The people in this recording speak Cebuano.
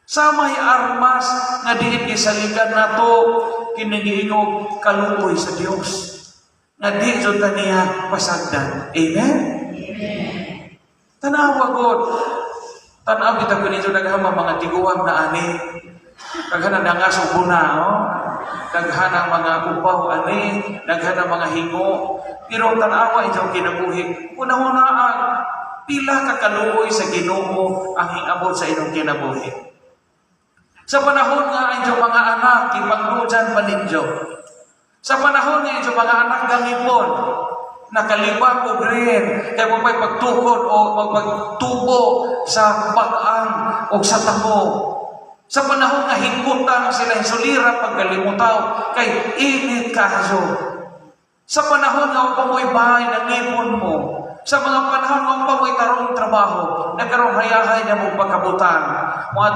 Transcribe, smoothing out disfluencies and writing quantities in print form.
Sa may armas nga diin gisaligan nato kining giingog kaluoy sa Dios, nga di jud ta niya pasagdan. Amen? Tanawa god. Tanaw kita kun ninyo, daghan mga tiguang na ani. Daghan ang dangas ug buna, oh. Daghan ang mga upaw ani, daghan ang mga hingo. Pero tanawa inyong kinabuhi. Una-unaan, pila ka kaluoy sa Ginoo ang hingabot sa inyong kinabuhi. Sa panahon nga ang inyong mga anak, ipanglujan pa ninyo. Sa panahon nga inyong mga anak gangipon, nakalibak o green, kay mo pa'y pagtukod o magpagtubo sa bag-ang o sa tako. Sa panahon nga hingkutan sila, sulira pagkalimutaw, kay init kaayo. Sa panahon nga upa mo'y bahay, nangipon mo. Sa mga panahon nga upa mo'y tarong trabaho, nagkaroon hayahay na mo pagkabutan. Mga